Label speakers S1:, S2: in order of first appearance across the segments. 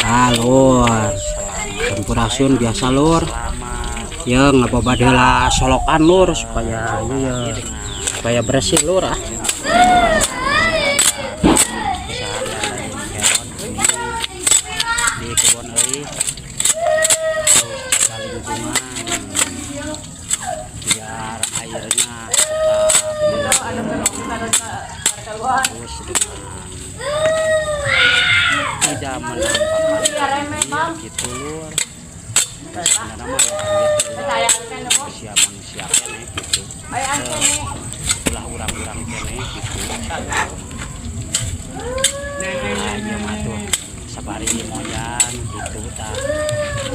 S1: Ah, lur. Sampurasun biasa, lur. Ya, ngababad heula solokan, lur, supaya iya supaya bersih, lur, ah. Keseharian dari Keron ini di kebun euy, terus jaga lingkungan biar airnya tetap mengalir terus dengan tidak menampakkan air gitu, lur. Sebenarnya mah ya gitu ya, manusia manusia keneh gitu. Ulah urang-urang keneh gitu. Nah, ieu mah tuh sabari moyan gitu tah,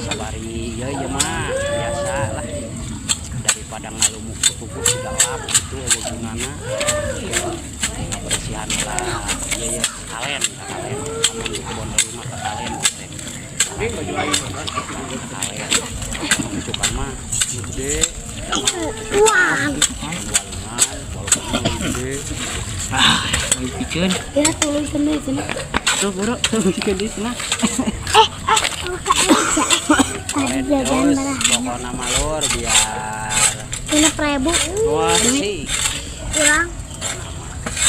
S1: sabari ieu ieu mah biasa lah, daripada ngalumuk kutubuh siga lap gitu euweuh gunana. Bersihan lah ieu ieu kalen kalen, amun di kebon euy mah kalen teh kalen cukan mah gede
S2: Uang.
S1: Walungan walaupun gede.
S3: Ah, lagi piceun.
S2: Ya, tolong sini sini.
S3: Tuh, bro, tuh piceun di sana.
S2: Eh, eh, buka aja. Tadi
S1: kalen
S2: jajan
S1: terus
S2: malah.
S1: Pokoknya mah, lur, biar
S2: 6.000.
S1: bersih.
S2: Kurang.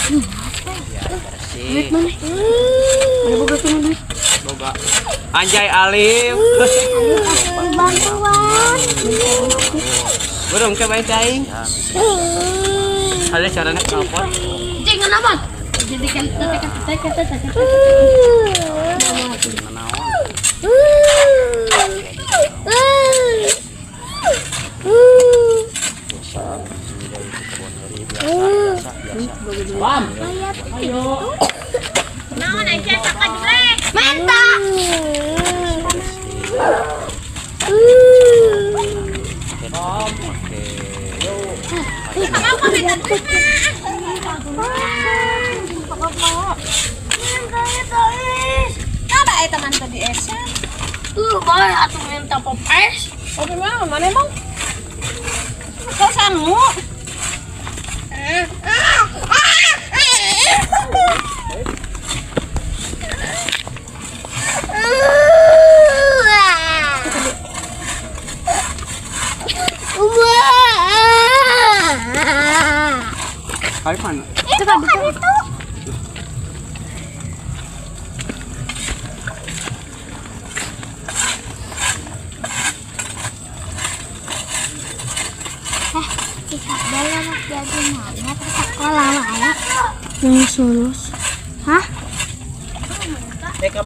S1: Biar bersih.
S2: Duit mana? Mana boga kuno duit?
S3: Boga. Anjay, Alif.
S2: Bantuan.
S3: Burung ke bae aing. Ada caranya telepon.
S2: Jangan apa? Jadi kan tetek tetek tetek tetek.
S1: Naon. Ini dari kebun euy biasa biasa biasa.
S3: Bam.
S2: Naon aja saka jeblek. Menta.
S1: Oke.
S2: Kenapa minta duit?
S4: Apa eta teman tadi es?
S2: Boleh atuh minta pop es.
S4: Kopi mana? Mana emang? Kau sanu?
S3: Kali mana?
S2: Itu kan itu. Eh, kita dalam jadi mana ke sekolah lah ya. Yang lulus.